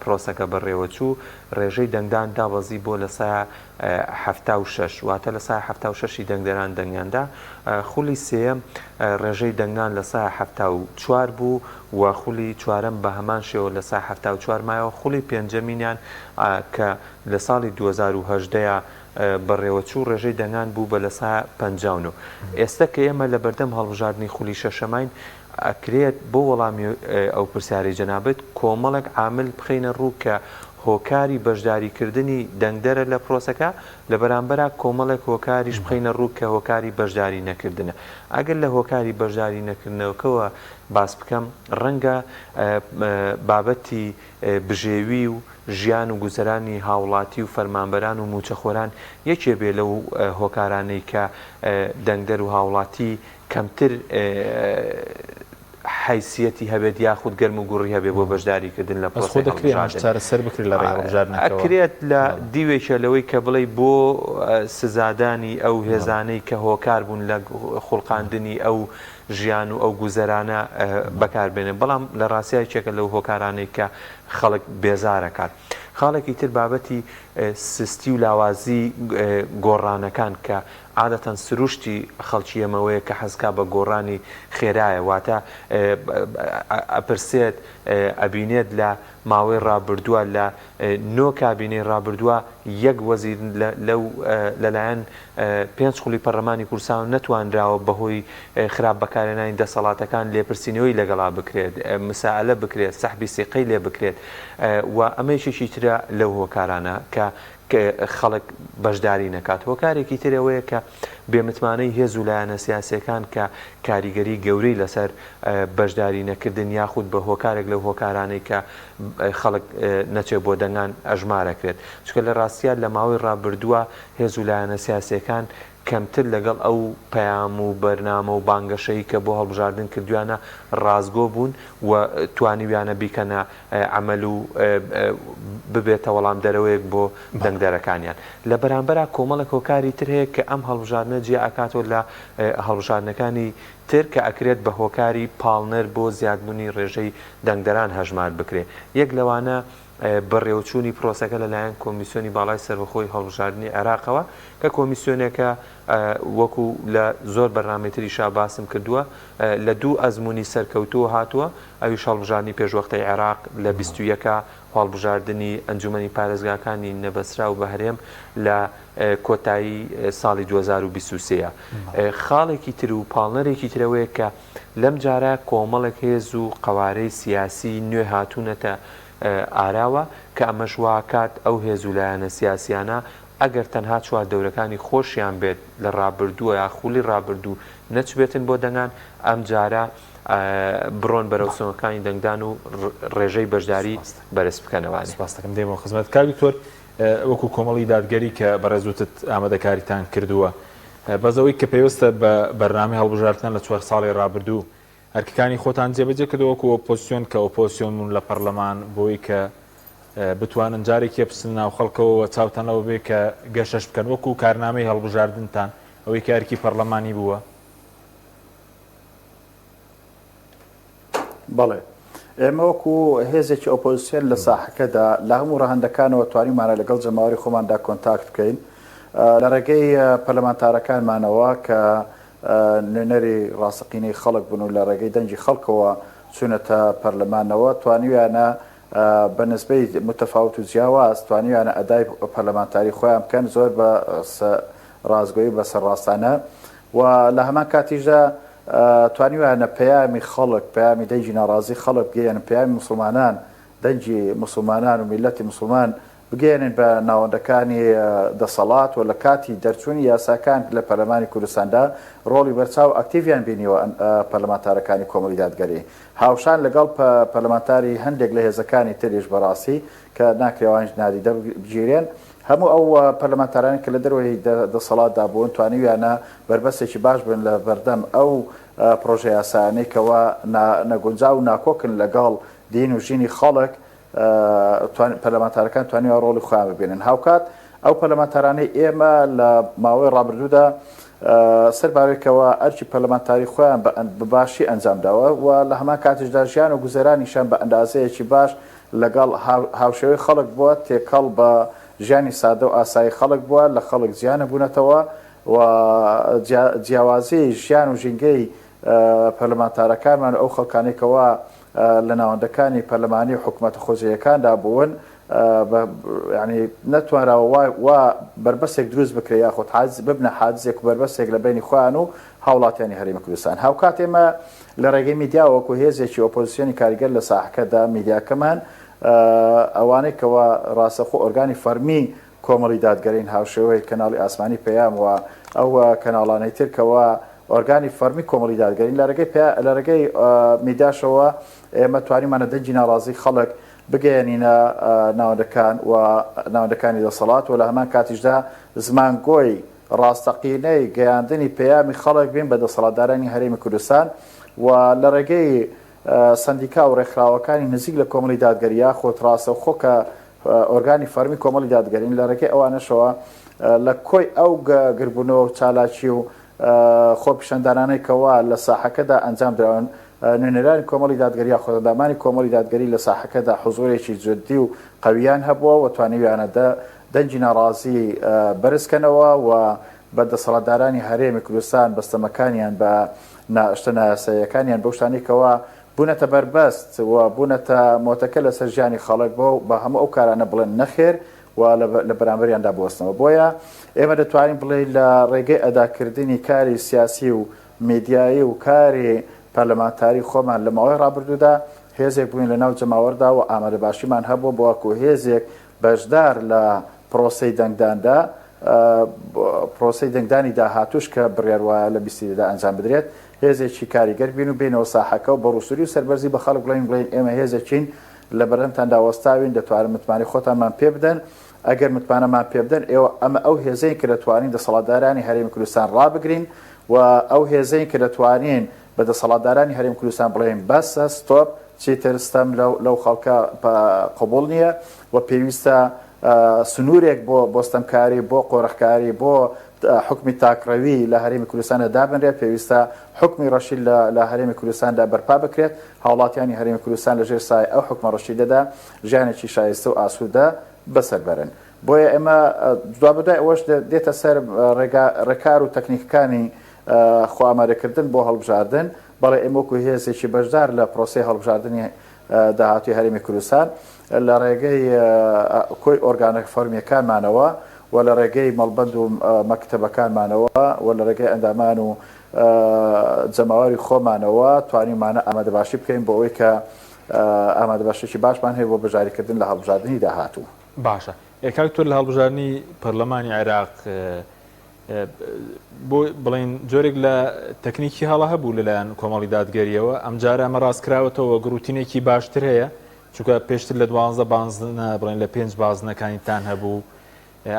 پرۆسەکە بەڕێوەچوو ڕێژەی دەنگدان دابەزی بۆ لە سای 76 واتە لە سای 76 دەنگدەران دەنگیاندا خولی سێیەم ڕێژەی دەنگدان لە سای 74 بوو و خولی چوارەم بە هەمان شێوە لە سای 74 مایەوە خولی پێنجەمینیان کە لە ساڵی 2018 بەڕێوەچوو ڕێژەی دەنگان بوو بە لە سا 59. ئێستە کە ئێمە لە بەردەم هەڵبژاردنی خولی شەشەماین ئەکرێت بۆ وەڵامی ئەو پرسیارەی جەنابت کۆمەڵێک عامل بخەینە ڕوو کە هۆکاری بەشداری کردنی دەنگدەرە لە پرۆسەکە، لە بەرامبەرا کۆمەڵێک هۆکاریش بخەینە ڕوو کە هۆکاری بەشداری نەکردنە. ئەگەر لە هۆکاری بەشداری نەکردنەوەکەوە باس بکەم، ڕەنگە بابەتی بژێوی و ژیان و گوزەرانی هاوڵاتی و فەرمانبەران و مووچەخۆران یەکێ بێ لەو هۆکارانەی کە دەنگدەر و هاوڵاتی کەمتر حەیسیەتی هەبێت یاخود گەرم و گوڕی هەبێت بۆ بەشداری کردن لە بەس خۆ پرۆسەی دەکرێت ئەمەش هەڵبژاردن. چارەسەر بکرێت لە ڕێی هەڵبژاردنەکەوە؟ ئەکرێت لە دیوێکە لەوەی کە بڵێی بۆ سزادانی ئەو هێزانەی کە هۆکار بوون لە خوڵقاندنی ئەو ژیان و ئەو گوزەرانە بەکار بێنێ بەڵام لە ڕاستیا یەکێکە لەو هۆکارانەی کە خەڵک بێزارەکات. خاڵێکی تر بابەتی سستی و لاوازی گۆڕانەکان کە عادەتەن سروشتی خەڵکی ئێمەوەیە کە حەزکا بە گۆڕانی خێرایە واتە ئەپرسێت ئەبینێت لە ماوەی ڕابردووە لە نۆ کابینەی ڕابردووە یەک وەزیر لەو لەلایەن پێنج خولی پەرلەمانی کوردستان نەتوانراوە بەهۆی خراپ بەکارهێنانی دەسەڵاتەکان لێپرسینەوەی لەگەڵا بکرێت مسائلە بکرێت سەحبی سیقەی لێ بکرێت و ئەمە یەکێکی ترە لەو هۆکارانە کە خەڵک بەشداری نەکات. هۆکارێکی تر ئەوەیە کە بێمتمانەی هێز و لایەنە سیاسییەکان کە کاریگەری گەورەی لەسەر بەشداری نەکردن یاخود بە هۆکارێک لەو هۆکارانەی کە خەڵک نەچێت بۆ دەنگان ئەژمارەکرێت. چونکە لە ڕاستیا لە ماوەی ڕابردووە هێز و لایەنە سیاسییەکان کەمتر لەگەڵ ئەو پەیام و بەرنامە و بانگەشەی کە بۆ هەڵبژاردن کردویانە ڕاستگۆ بوون و توانیویانە بیکەنە عەمەل و ببێتە وەڵامدەرەوەیەک بۆ دەنگدەرەکانیان. لە بەرامبەرا کۆمەڵێک هۆکاری تر هەیە کە ئەم هەڵبژاردنە جیا ئەکاتەوە لە هەڵبژاردنەکانی تر کە ئەکرێت بە هۆکاری پاڵنەر بۆ زیادبوونی ڕێژەی دەنگدەران هەژمار بکرێ. یەک لەوانە بەڕێوەچوونی پرۆسەکە لەلایەن کۆمیسیۆنی باڵای سەربەخۆی هەڵبژاردنی عێراقەوە کە کۆمیسیۆنێکە وەکو لە زۆر بەرنامەی تریشا باسم کردووە لە دوو ئەزموونی سەرکەوتوو هاتووە ئەویش هەڵبژاردنی پێشوەختەی عێراق لە 21 و هەڵبژاردنی ئەنجومەنی پارێزگاکانی نەبەسراو بە هەرێم لە کۆتایی ساڵی 2023. خاڵێکی تر و پاڵنەرێکی ترەوەیە کە لەم جارە کۆمەڵێک هێز و قەوارەی سیاسی نوێ هاتوونەتە ئاراوە کە ئەمەش واکات ئەو هێز و لایەنە سیاسیانە ئەگەر تەنها چواردەورەکانی خۆشیان بێت لە ڕابردووە یا خولی ڕابردوو نەچبێتن بۆ دەنگان ئەمجارە بڕۆن بەرەو سنوورەکانی دەنگدان و ڕێژەی بەشداری بەرز بکەنەوانێ. سپاس دەکەم دێمەوە خزمەت کاک دکتۆر وەکو کۆمەڵی دادگەری کە بەڕێز وتت ئامادەکاریتان کردووە بەس ئەوەی کە پەیوەستە بە بەرنامەی هەڵبژاردنە لە چوار ساڵی ڕابردوو ئەرکەکانی خۆتان جێبەجێ کردووە وەکو ئۆپۆزسیۆن کە ئۆپۆزسیۆن بوون لە پەرلەمان بۆی کە بتوانن جارێکیە بچنە ناو خەڵکەوە و چاوتان لەوە بێ کە گەشەش بکەن وەکو کارنامەی هەڵبژاردنتان ئەوەی کە ئەرکی پەرلەمانی بووە؟ بەڵێ ئێمە وەکو هێزێکی ئۆپۆزیسیۆن لە ساحەکەدا لە هەموو ڕەهەندەکانەوە توانیومانە لەگەڵ جەماوەری خۆماندا کۆنتاکت بکەین لە ڕێگەی پەرلەمانتارەکانمانەوە کە نوێنەری ڕاستەقینەی خەڵک بوون و لە ڕێگەی دەنگی خەڵکەوە چوونەتە پەرلەمانەوە، توانیویانە بە نسبەی متەفاوت و جیاواز توانیویانە ئەدای پەرلەمانتاری خۆیان بکەن زۆر بە ڕاستگۆیی و بە سەرڕاستانە و لە هەمان کاتیشدا توانیویانە پەیامی خەڵک، پەیامی دەنگی ناڕازی خەڵک بگەیەنن، پەیامی موسڵمانان، دەنگی موسڵمانان و میللەتی موسڵمان بگەیەنن بە ناوەندەکانی دەسەڵات و لە کاتی دەرچوونی یاساکان لە پەرلەمانی کوردستاندا ڕۆڵی بەرچاو و ئەکتیڤیان بینیوە پەرلەمانتارەکانی کۆمەڵی دادگەری هاوشان لەگەڵ پەرلەمانتاری هەندێک لە هێزەکانی تریش بەڕاستی کە ناکرێ ئەوانیش نادیدە بگیرێن هەموو ئەو پەرلەمانتارانەی کە لە دەرەوەی دەسەڵاتدا بوون توانیویانە بەربەستێکی باش بن لە بەردەم ئەو پڕۆژە یاسایانەی کەوا نەگونجاو و ناکۆکن لەگەڵ دین و ژینی خەڵک پەرلەمانتارەکان توانیوە ڕۆڵی خۆیان ببینن. هاوکات ئەو پەرلەمانتارانەی ئێمە لە ماوەی ڕابردوودا سەر باوێکەوە ئەرکی پەرلەمانتاری خۆیان بە باشی ئەنجام داوە و لە هەمان کاتیشدا ژیان و گوزەرانیشیان بە ئەندازەیەکی باش لەگەڵ هاوشێوەی خەڵک بووە، تێکەڵ بە ژیانی سادە و ئاسایی خەڵک بووە، لە خەڵک جیا نەبوونەتەوە و جیاوازیی ژیان و ژینگەی پەرلەمانتارەکانمان و ئەو خەڵکانەی کەوا لە ناوەندەکانی پەرلەمانی و حکومەتە خۆجێیەکاندا بوون یانی نەتوانراوە وا وا بەربەستێک دروست بکرێت یاخود حاجز ببنە حاجزێک و بەربەستێک لە بەینی خۆیان و هاوڵاتیانی هەرێمی کوردستان هاوکات ئێمە لە ڕێگەی میدیاوە وەکو هێزێکی ئۆپۆزیسیۆنی کاریگەر لە ساحەکەدا میدیاکەمان. ئەوانەی کەوا ڕاستەخۆ ئۆرگانی فەرمی کۆمەڵی دادگەرین هاوشێوەی کەناڵی ئاسمانی پەیام و ئەو کەناڵانەی تر کەوا ئۆرگانی فەرمی کۆمەڵی دادگەرین لە ڕێگەی لە ڕێگەی میداشەوە ئێمە توانیمانە دەنگی ناڕازی خەڵک بگەیەنینە ناوەندەکان و ناوەندەکانی دەسەڵات و لە هەمان کاتیشدا زمانگۆی ڕاستەقینەی گەیاندنی پەیامی خەڵک بین بە دەسەڵاتدارانی هەرێمی کوردستان و لە ڕێگەی سەندیکا و ڕێکخراوەکانی نزیک لە کۆمەڵی دادگەری یاخود ڕاستەوخۆ کە ئۆرگانی فەرمی کۆمەڵی دادگەرین لە ڕێگەی ئەوانەشەوە لە کۆی ئەو گربوونەوە و چالاکی و خۆپیشاندانانەی کەوا لە ساحەکەدا ئەنجام دراون نوێنەرانی کۆمەڵی دادگەری یاخود ئەندامانی کۆمەڵی دادگەری لە ساحەکەدا حزوورێکی جدی و قەوییان هەبووە و توانیویانە دەنگی ناڕازی بەرز کەنەوە و بە دەسەڵاتدارانی هەرێمی کوردستان بە ستەمەکانیان بە شتە نایاساییەکانیان بەو شتانەی کەوا بوونەتە بەربەست و بوونەتە مۆتەکە لەسەر ژیانی خەڵک بۆ بە هەموو ئەو کارانە بڵێن نەخێر و لە بەرامبەریاندا بوەستنەوە. بۆیە ئێمە دەتوانین بڵێین لە ڕێگەی ئەداکردنی کاری سیاسی و میدیایی و کاری پەرلەمانتاری خۆمان لە ماوەی ڕابردوودا هێزێک بووین لە ناو جەماوەردا و ئامادەباشیمان هەبووە بۆ وەکو هێزێک بەشدار لە پرۆسەی دەنگداندا، پرۆسەی دەنگدانی داهاتووش کە بڕیار وایە لە 20 دا ئەنجام بدرێت، هێزێکی کاریگەر بین و بێینەوە ساحەکە و بە ڕووسووری و سەربەرزی بە خەڵک بڵێین بڵێین ئێمە هێزێکین لە بەردەمتاندا وەستاوین، دەتوانن متمانەی خۆتانمان پێ بدەن، ئەگەر متمانەمان پێ بدەن ئێوە ئەمە ئەو هێزەین کە دەتوانین دەسەڵاتدارانی هەرێمی کوردستان ڕابگرین و ئەو هێزەین کە دەتوانین بە دەسەڵاتدارانی هەرێمی کوردستان بڵێین بەسە، ستۆپ، چیتر ستەم لەو خەڵکە قبوڵ نییە و پێویستە سنوورێک بۆ بۆ ستەمکاری، بۆ قۆرخکاری، بۆ حوکمی تاکڕەوی لە هەرێمی کوردستاندا دابنرێت، پێویستە حوکمی ڕەشید لە هەرێمی کوردستاندا بەرپا بکرێت، هاوڵاتیانی هەرێمی کوردستان لەژێر سایەی ئەو حوکمە ڕەشیدەدا ژیانێکی شایستە و ئاسوودە بەسەر بەرن. بۆیە ئێمە دوابەدوای ئەوەش دێتە سەر ڕێگا ڕێکار و تەکنیکەکانی خۆئامادەکردن بۆ هەڵبژاردن، بەڵێ ئێمە وەکو هێزێکی بەشدار لە پرۆسەی هەڵبژاردنی داهاتووی هەرێمی کوردستان لە ڕێگەی کۆی ئۆرگانە فەرمییەکانمانەوە و لە ڕێگەی مەڵبەند و مەکتەبەکانمانەوە و لە ڕێگەی ئەندامان و جەماوەری خۆمانەوە توانیومانە ئامادەباشی بکەین بۆ ئەوەی کە ئامادەباشیی باشمان هەیە بۆ بەشداریکردن لە هەڵبژاردنی داهاتوو. باشە کاک دکتۆر لە هەڵبژاردنی پەرلەمانی عێراق بۆ بڵێین جۆرێک لە تەکنیکی هەڵە هەبوو لەلایەن کۆمەڵی دادگەریەوە ئەمجارە ئەمە ڕاستکراوەتەوە گڕوتینێکی باشتر هەیە چونکە پێشتر لە دوانزە بازنە بڵێن لە پێنج بازنەکانی تان هەبوو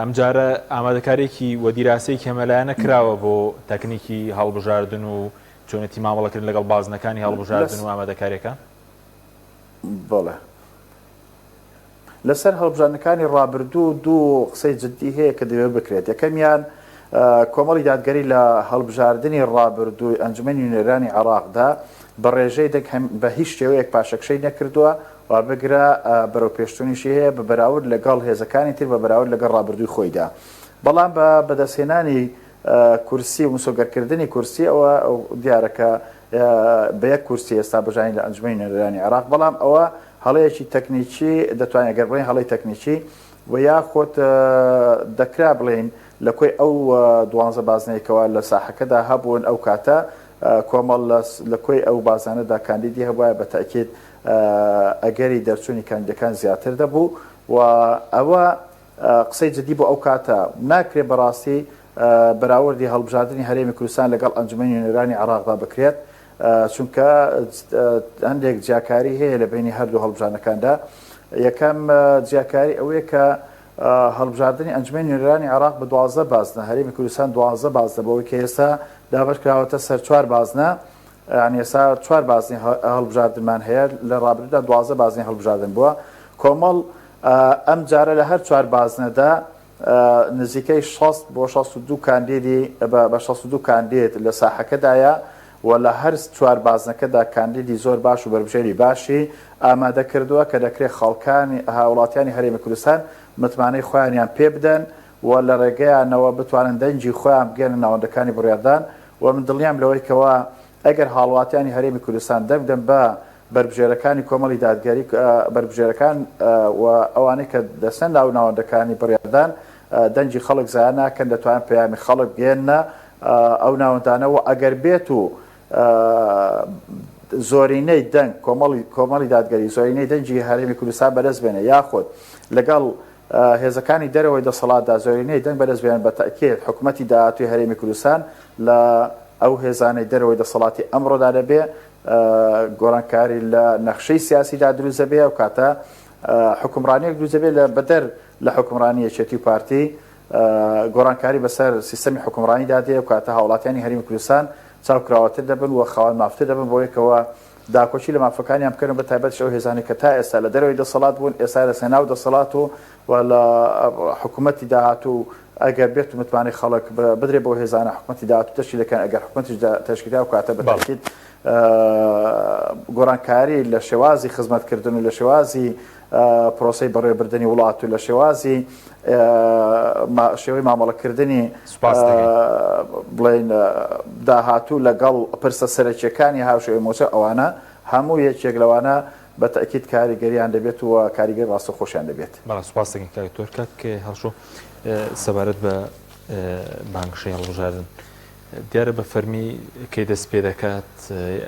ئەمجارە ئامادەکارێکی و دیراسەیەکی هەمەلایەنە کراوە بۆ تەکنیکی هەڵبژاردن و چۆنێتی مامەڵەکردن لەگەڵ بازنەکانی هەڵبژاردن و ئامادەکاریەکان؟ بەڵێ. لەسەر هەڵبژاردنەکانی ڕابردوو دوو قسەی جدی هەیە کە دەبێت بکرێت، یەکەمیان کۆمەڵی دادگەری لە هەڵبژاردنی ڕابردووی ئەنجومەنی نوێنەرانی عێراقدا بە ڕێژەی دەنگ بە هیچ شێوەیەک پاشەکشەی نەکردووە و بگرە بەرەوپێشچوونیشی هەیە بە بەراورد لەگەڵ هێزەکانی تر بە بەراورد لەگەڵ ڕابردووی خۆیدا بەڵام بە بەدەستهێنانی کورسی و مسۆگەرکردنی کورسی ئەوە دیارە کە بە یەک کورسی ئێستا بەژانی لە ئەنجومەنی نوێنەرانی عێراق بەڵام ئەوە هەڵەیەکی تەکنیکی دەتوانین گەر بڵێین هەڵەی تەکنیکی و یاخود دەکرا بڵێین لە کۆی ئەو دوانزە بازنەی کەوا لە ساحەکەدا هەبوون ئەو کاتە کۆمەڵ لە کۆی ئەو بازانەدا کاندیدی هەبوایە بە تەئکید ئەگەری دەرچوونی کاندیدەکان زیاتر دەبوو و ئەوە قسەی جدی بۆ ئەو کاتە ناکرێت بەڕاستی بەراوردی هەڵبژاردنی هەرێمی کوردستان لەگەڵ ئەنجومەنی نوێنەرانی عێراقدا بکرێت چونکە هەندێک جیاکاری هەیە لە بینی هەردوو هەڵبژاردنەکاندا یەکەم جیاکاری ئەوەیە کە هەڵبژاردنی ئەنجومەنی نوێنەرانی عێراق بە 12 بازنە هەرێمی کوردستان 12 بازنە بەوەی کە ئێستا دابەش کراوەتە سەر چوار بازنە یانی ئێستا چوار بازنەی هەڵبژاردنمان هەیە لە ڕابردوودا 12 بازنەی هەڵبژاردن بووە کۆمەڵ ئەم جارە لە هەر چوار بازنەدا نزیکەی 60 بۆ 62 کاندیدی بە 62 کاندید لە ساحەکەدایە و لە هەر چوار بازنەکەدا کاندیدی زۆر باش و بەربژێری باشی ئامادە کردووە کە دەکرێت خەڵکانی هاوڵاتیانی هەرێمی کوردستان متمانەی خۆیانیان پێ بدەن و لە ڕێگەیانەوە بتوانن دەنگی خۆیان بگەیەنە ناوەندەکانی بڕیاردان و من دڵنیام لەوەی کەوا ئەگەر هاوڵاتیانی هەرێمی کوردستان دەنگ بدەن بە بەربژێرەکانی کۆمەڵی دادگەری بەربژێرەکان و ئەوانەی کە دەچنە ناو ناوەندەکانی بڕیاردان دەنگی خەڵک زایە ناکەن دەتوانن پەیامی خەڵک بگەیەننە ئەو ناوەندانە و ئەگەر بێت و. زۆرینەی دەنگ کۆمەڵی کۆمەڵی دادگەری زۆرینەی دەنگی هەرێمی کوردستان بەدەست بێنێ یاخود لەگەڵ هێزەکانی دەرەوەی دەسەڵاتدا زۆرینەی دەنگ بەدەست بێنن بە تەئکید حکومەتی داهاتووی هەرێمی کوردستان لە ئەو هێزانەی دەرەوەی دەسەڵاتی ئەمڕۆدا دەبێ گۆڕانکاری لە نەخشەی سیاسیدا دروست دەبێ ئەو کاتە حکومڕانیەک دروست دەبێ لە بەدەر لە حکومڕانی یەکێتی و پارتی گۆڕانکاری بەسەر سیستەمی حکومڕانیدا دێ ئەو کاتە هاوڵاتیانی هەرێمی کوردستان چاوکراوەتر دەبن و خاوەن مافتر دەبن بۆ یەکەوە داکۆکی لە مافەکانیان بکەن و بە تایبەتیش ئەو هێزانەی کە تا ئێستا لە دەرەوەی دەسەڵات بوون ئێستا دەچنە ناو دەسەڵات و و لە حکوومەتی داهاتوو ئەگەر بێت و متمانەی خەڵک بدرێ بەو هێزانە حکوومەتی داهاتوو تەشکیل دەکەن ئەگەر حکوومەتیش تەشکیل کرا ئەو کاتە بە تەئکید گۆڕانکاری لە شێوازی خزمەتکردن و لە شێوازی پرۆسەی بەڕێوەبردنی وڵات و لە شێوازی شێوەی مامەڵەکردنی بڵێین داهاتوو لەگەڵ پرسە سەرەکیەکانی هاوشێوەی موچە ئەوانە هەموو یەکێک لەوانە بە تەئکید کاریگەریان دەبێت و کاریگەری ڕاستەوخۆشیان دەبێت. بەڵێ سوپاس دەکەین کاک دکتۆر. کاک هەڵشۆ سەبارەت بە بانگەشەی هەڵبژاردن دیارە بە فەرمی کەی دەست پێ دەکات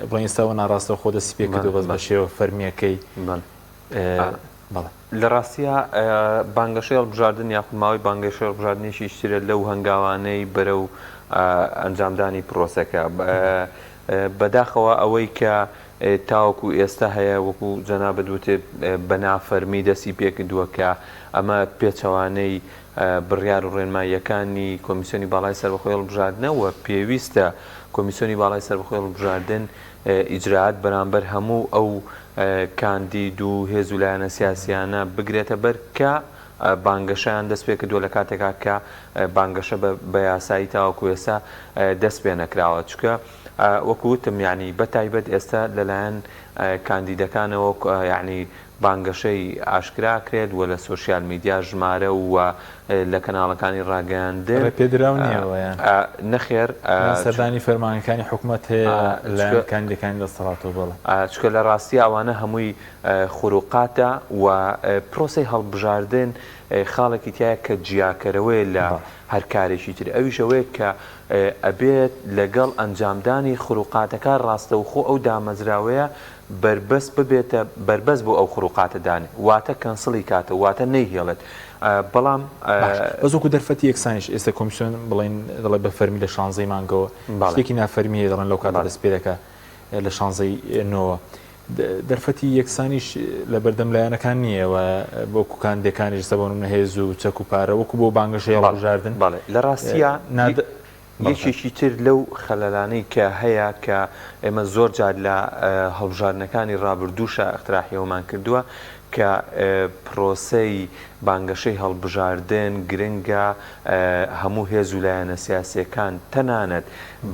بڵێن ئێستا ناڕاستەوخۆ دەستی پێ کردو بەس بە شێوە فەرمیەکەی بەڵێ. لە ڕاستیا بانگەشەی هەڵبژاردن یاخود ماوەی بانگەشەی هەڵبژاردن یەکێکی ترە لەو هەنگاوانەی بەرەو ئەنجامدانی پرۆسەکە. بەداخەوە ئەوەی کە تاوەکو ئێستا هەیە وەکو جەنابت وتت بە نافەرمی دەستی پێکردووە کە ئەمە پێچەوانەی بڕیار و ڕێنماییەکانی کۆمیسیۆنی باڵای سەربەخۆی هەڵبژاردنە و پێویستە کۆمیسیۆنی باڵای سەربەخۆی هەڵبژاردن ئیجرائات بەرامبەر هەموو ئەو کاندید و هێز و لایەنە سیاسیانە بگرێتە بەر کە بانگەشەیان دەست پێ کردووە لە کاتێکا کە بانگەشە بە یاسایی تاوەکو ئێستا دەست پێ نەکراوە چونکە وەکو وتم یعنی بە تایبەت ئێستا لەلایەن کاندیدەکانەوە یعنی بانگەشەی ئاشکرا کرێت و لە سۆشیال میدیا ژمارە و لە کەناڵەکانی ڕاگەیاندن. ڕێپێدراو نییە ئەوە یان؟ نەخێر. یان سەردانی فەرمانگەکانی حکومەت هەیە لەلایەن کاندیدەکانی دەسەڵاتەوە؟ بەڵێ. چونکە لە ڕاستیا ئەوانە هەمووی خروقاتە و پرۆسەی هەڵبژاردن خاڵێکی تیایە کە جیاکەرەوەیە لە هەر کارێکی تر ئەویش ئەوەیە کە ئەبێت لەگەڵ ئەنجامدانی خروقاتەکە ڕاستەوخۆ ئەو دامەزراوەیە بەربەست ببێتە بەربەست بۆ ئەو خروقاتە دانێ واتە کەنسڵی کاتەوە واتە نەیهێڵێت بەڵام. باش بەس وەکو دەرفەتی یەکسانیش ئێستا کۆمیسیۆن بڵێن دەڵێ بە فەرمی لە شانزەی مانگەوە شتێکی نافەرمی هەیە دەڵێن لەو کاتە دەست پێ دەکا لە شانزەی نۆوە دەرفەتی یەکسانیش لە بەردەم لایەنەکان نییە و وەکو کاندیدەکانیش ئێستا بۆ نمونە هێز و چەک و پارە وەکو بۆ بانگەشەی هەڵبژاردن بەڵێ لە ڕاستیا یەکێکی تر لەو خەلەلانەی کە هەیە کە ئێمە زۆر جار لە هەڵبژاردنەکانی ڕابردووشا ئیقتراحی ئەوەمان کردووە کە پرۆسەی بانگەشەی هەڵبژاردن گرنگە هەموو هێز و لایەنە سیاسیەکان تەنانەت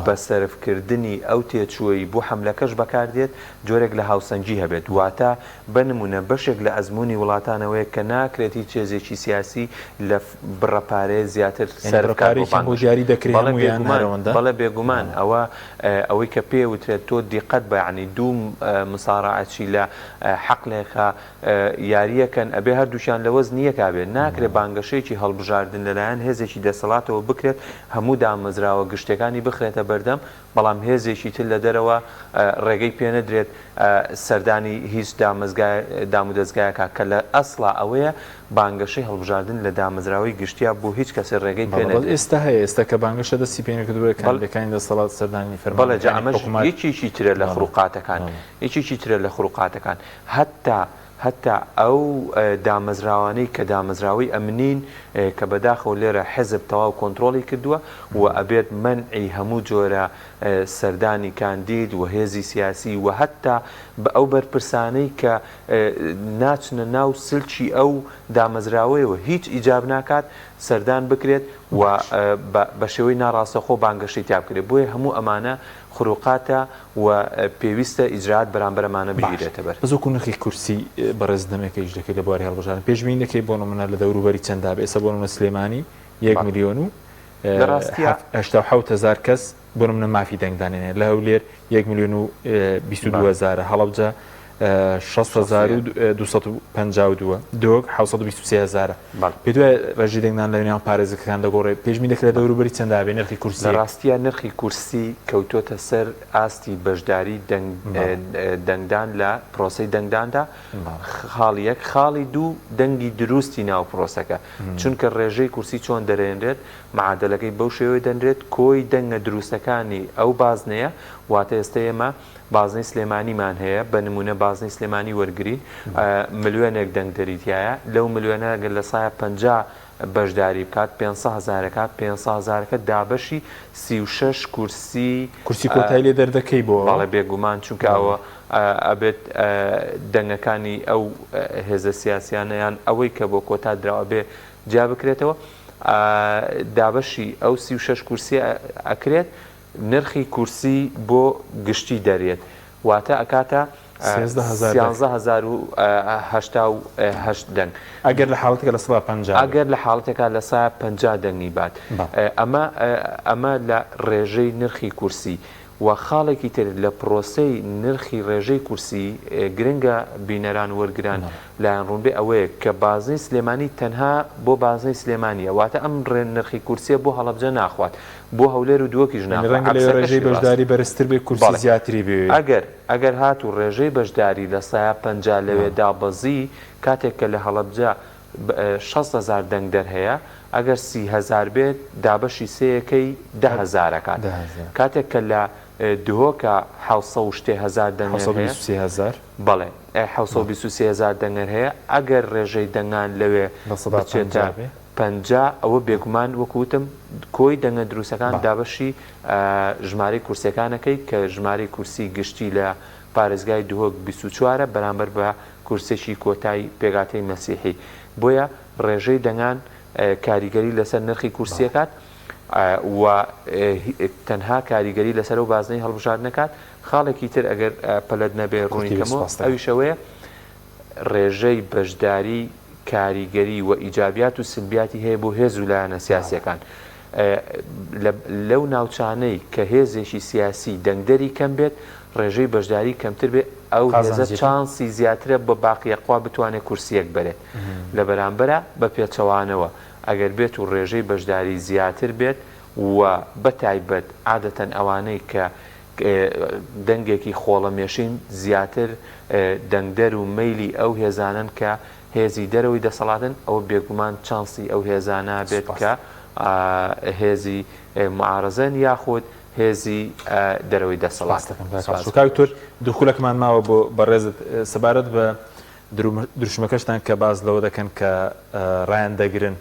بە سەرف کردنی ئەو تێچووەی بۆ حەملەکەش بەکار دێت جۆرێک لە هاوسەنگی هەبێت واتە بە نموونە بەشێک لە ئەزموونی وڵاتان ئەوەیە کە ناکرێت هیچ هێزێکی سیاسی لە بڕە پارەیە زیاتر یانی سەرف بڕە بکات بۆ پارەیەکیان بۆ بانگەشە. دیاری دەکرێ بەڵێ هەموویان بێگومان، هەر ئەوەندە؟ بەڵێ بێگومان ئەوە ئەوەی کە پێ وترێت تۆ دیقەت بە یانی دوو مساڕەعەچی لە حەقلێکا یارییەکەن ئەبێ هەردووکیان لە وەزنی یەکا بێت ناکرێ بانگەشەیەکی هەڵبژاردن لەلایەن هێزێکی دەسەڵاتەوە بکرێت هەموو دامەزراوە گشتیەکانی بخرێتە بەردەم بەڵام هێزێکی تر لە دەرەوە ڕێگەی پێنەدرێت سەردانی هیچ دامودەزگایەکا کە لە ئەسڵا ئەوەیە بانگەشەی هەڵبژاردن لە دامەزراوەی گشتیا بۆ هیچ کەسێ ڕێگەی بەڵێ بەس پێنەدرێت. ئێستا هەیە ئێستا کە بانگەشە دەستی پێنەکردووە کاندیدەکانی دەسەڵات سەردانی بەڵێ جا فەرمانگەکانی ئەمەش حکومەت یەکێکی ترە لە بەڵێ خروقاتەکان بەڵێ. یەکێکی ترە لە خروقاتەکان هەتا هەتا ئەو دامەزراوانەی کە دامەزراوەی ئەمنین کە بەداخەوە لێرە حزب تەواو کۆنترۆڵی کردووە و ئەبێت مەنعی هەموو جۆرە سەردانی کاندید و هێزی سیاسی و هەتا بە ئەو بەرپرسانەی کە ناچنە ناو سلکی ئەو دامەزراوەیەوە هیچ ئیجاب ناکات سەردان بکرێت و بە شێوەی ناڕاستەوخۆ بانگەشەی تیا بکرێت بۆیە هەموو ئەمانە خروقاتە و پێویستە ئیجرائات بەرامبەر ئەمانە باش بگیرێتە بەر. بەس وەکو نرخی کورسی بەڕێز دەمێکە ئیش دەکەی لە بواری هەڵبژاردن پێشبینی دەکەی بۆ نمونە لە دەوروبەری چەند دابێ ئێستا بۆ نمونە سلێمانی یەک بەڵێ. ملیۆن و لە ڕاستیا. 87 هەزار کەس بۆ نمونە مافی دەنگدانیان هەیە لە هەولێر یەک ملیۆن و 22 بەڵێ. هەزارە هەڵەبجە. 60252 دهۆک 723 هەزارە. پێت وایە ڕێژەی دەنگدان لە نێوان پارێزگەکان دەگۆڕێ؟ پێشبینی دەکرێت دەوروبەری چەند دابێ نرخی کورسییەک؟ لە ڕاستیا نرخی کورسی کەوتۆتە سەر ئاستی بەشداری دەنگدان لە پرۆسەی دەنگداندا خاڵی یەک، خاڵی دوو دەنگی دروستی ناو پرۆسەکە چونکە ڕێژەی کورسی چۆن دەرێنرێت معادەلەکەی بەو شێوەیە دەنرێت کۆی دەنگە دروستەکانی ئەو بازنەیە واتە ئێستا ئێمە بازنەی سلێمانیمان هەیە بە نمونە بازنەی سلێمانی وەرگرین ملیۆنێک دەنگدەری تیایە لەو ملیۆنە گەر لە سایە 50 بەشداری بکات 500 هەزارەکە 500 هەزارەکە دابەشی 36 کورسی کورسی کۆتای لێ دەردەکەی بۆ بەڵێ بێگومان چونکە ئەوە ئەبێت دەنگەکانی ئەو هێزە سیاسیانە یان ئەوەی کە بۆ کۆتا دراوە بێ جیا بکرێتەوە دابەشی ئەو 36 کورسیە ئەکرێت نرخی کورسی بۆ گشتی دەرێت واتە ئەکاتە 13088 دەنگ. ئەگەر لە حاڵەتێکا 50% بێت. ئەگەر لە حاڵەتێکا 50% دەنگی بات. ئەمە ئەمە لە ڕێژەی نرخی کورسی. و خاڵێکی تر لە پرۆسەی نرخی ڕێژەی کورسی گرنگە بینەران وەرگران لایان ڕوون بێ ئەوەیە کە بازنەی سلێمانی تەنها بۆ بازنەی سلێمانیە واتە ئەم نرخی کورسیە بۆ هەڵەبجە ناخوات بۆ هەولێر و دهۆکیش یانی ناخوا ڕەنگە لەوێ ڕێژەی عەکسەکەشی ڕاستە. بەشداری بەرزتر بێ کورسی بەڵێ زیاتری بوێ. ئەگەر ئەگەر هاتوو ڕێژەی بەشداری 50% لەوێ دابەزی کاتێک کە لە هەڵەبجە 60 هەزار دەنگدەر هەیە ئەگەر 30 هەزار بێت دابەشی سێیەکەی 10 هەزار ئەکات کاتێک کە لە دهۆکە حەوسەد و شتێ هەزار دەنگەر هەیە 723 هەزار. بەڵێ 723 هەزار دەنگەر هەیە ئەگەر ڕێژەی دەنگان لەوێ 50% بچێتە بێ. 50 ئەوە بێگومان وەکو وتم کۆی دەنگە دروستەکان دابەشی ژمارەی کورسیەکان ئەکەی کە ژمارەی کورسی گشتی لە پارێزگای دهۆک 24 ە بەرامبەر بە کورسێکی کۆتای پێکهاتەی مەسیحی بۆیە ڕێژەی دەنگان کاریگەری لەسەر نرخی کورسیەکات و تەنها کاریگەری لەسەر ئەو بازنەی هەڵبژاردنەکات خاڵێکی تر ئەگەر پەلەت نەبێ ڕوونی کەمەوە ئەویش ئەوەیە ڕێژەی بەشداری کاریگەری و ئیجابیات و سلبیاتی هەیە بۆ هێز و لایەنە سیاسیەکان لەو ناوچانەی کە هێزێکی سیاسی دەنگدەری کەم بێت ڕێژەی بەشداری کەمتر بێت ئەو هێزە چانسی زیاترە بە باقی ئەقوا بتوانێت کورسیەک بەرێت لە بەرامبەرا بە پێچەوانەوە ئەگەر بێت و ڕێژەی بەشداری زیاتر بێت و بە تایبەت عادەتەن ئەوانەی کە دەنگێکی خۆڵەمێشین زیاتر دەنگدەر و مەیلی ئەو هێزانەن کە هێزی دەرەوەی دەسەڵاتن، ئەوە بێگومان چانسی ئەو هێزانە بێت کە هێزی معارەزەن یاخود هێزی دەرەوەی دەسەڵاتن. سوپاس کاک دکتۆر، دوو خولەکمان ماوە بۆ بەڕێزت سەبارەت بە دروشمەکەشتان کە باس لەوە دەکەن کە ڕایان دەگرن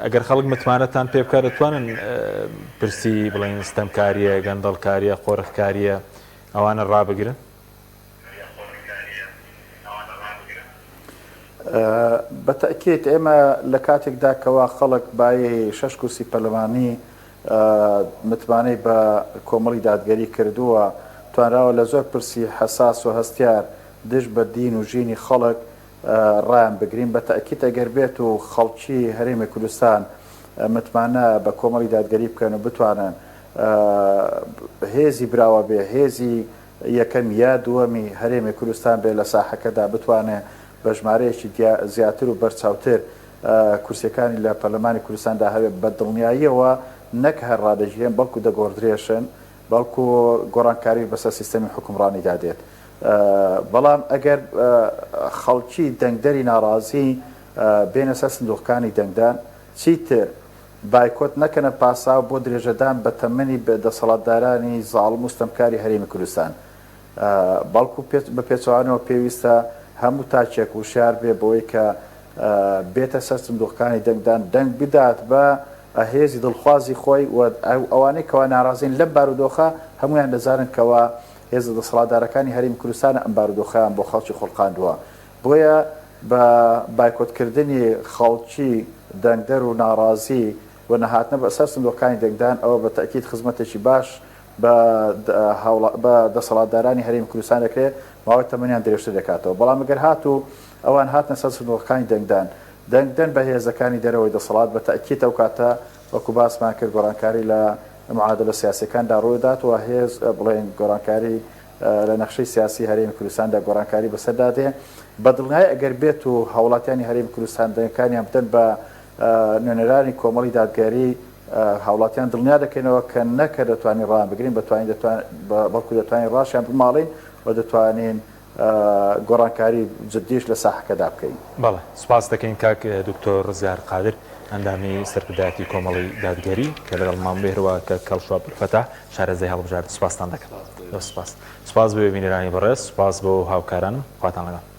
ئەگەر خەڵک متمانەتان پێ بکات دەتوانن پرسی بڵێن ستەمکارییە، گەندەڵکارییە، قۆرخکارییە ئەوانە ڕابگرن؟ بە تەئکید ئێمە لە کاتێکدا کەوا خەڵک بایی شەش کورسی پەرلەمانی متمانەی بە کۆمەڵی دادگەری کردووە، توانراوە لە زۆر پرسی حەساس و هەستیار دژ بە دین و ژینی خەڵک ڕایان بگرین، بە تەئکید ئەگەر بێت و خەڵکی هەرێمی کوردستان متمانە بە کۆمەڵی دادگەری بکەن و بتوانن هێزی براوە بێ هێزی یەکەم یا دووەمی هەرێمی کوردستان بێ لە ساحەکەدا بتوانێ بە ژمارەیەکی زیاتر و بەرچاوتر کورسیەکانی لە پەرلەمانی کوردستاندا هەبێ بە دڵنیاییەوە نەک هەر ڕادەگیرێن بەڵکو دەگۆڕدرێشن بەڵکو گۆڕانکاریش بەسەر سیستەمی حوکمڕانیدا دێت. بەڵام ئەگەر خەڵکی دەنگدەری ناڕازی بێنە سەر سندوقەکانی دەنگدان، چیتر بایکۆت نەکەنە پاساو بۆ درێژەدان بە تەمەنی دەسەڵاتدارانی زاڵم و ستەمکاری هەرێمی کوردستان، بەڵکو بە پێچەوانەوە پێویستە هەموو تاکێک وشیار بێ بەوەی کە بێتە سەر سندوقەکانی دەنگدان دەنگ بدات بە هێزی دڵخوازی خۆی و ئەوانەی کەوا ناڕازین لەم بارودۆخە هەموویان دەزانن کەوا هێزە دەسەڵاتدارەکانی هەرێمی کوردستانە ئەم بارودۆخەیان بۆ خەڵکی خوڵقاندووە، بۆیە بە بایکۆتکردنی خەڵکی دەنگدەر و ناڕازی و نەهاتنە بە سەر سندوقەکانی دەنگدان ئەوە بە تەئکید خزمەتێکی باش بە بە دەسەڵاتدارانی هەرێمی کوردستان دەکرێت ماوەی تەمەنیان درێژتر دەکاتەوە بەڵام گەر هاتوو ئەوان هاتنە سەر سندوقەکانی دەنگدان دەنگ دەن بە هێزەکانی دەرەوەی دەسەڵات بە تەئکید ئەو کاتە وەکو باسمان کرد گۆڕانکاری لە معادلە سیاسیەکاندا ڕوودات و هێز بڵێین گۆڕانکاری. لە نەخشەی سیاسی هەرێمی کوردستاندا گۆڕانکاری بەسەردا دێ. بە دڵنیایی ئەگەر بێت و هاوڵاتیانی هەرێمی کوردستان دەنگەکانیان بدەن بە نوێنەرانی کۆمەڵی دادگەری، هاوڵاتیان دڵنیا دەکەینەوە کە نەک هەر دەتوانین ڕایان بگرین، بەتوانین بەڵکو دەتوانین ڕاشیان بماڵین و دەتوانین گۆڕانکاری جدیش لە ساحەکەدا بکەین. بەڵێ سوپاست دەکەین کاک دکتۆر ڕزگار قادر ئەندامی سەرکردایەتی کۆمەڵی دادگەری کە لەگەڵمان بووی هەروەها کاک کەڵشۆ عەبدولفەتاح شارەزای هەڵبژاردن سوپاستان دەکەم. زۆر سوپاس. سوپاس بۆ بینەرانی بەڕێز سوپاس بۆ هاوکارانم خواتان لەگەڵ.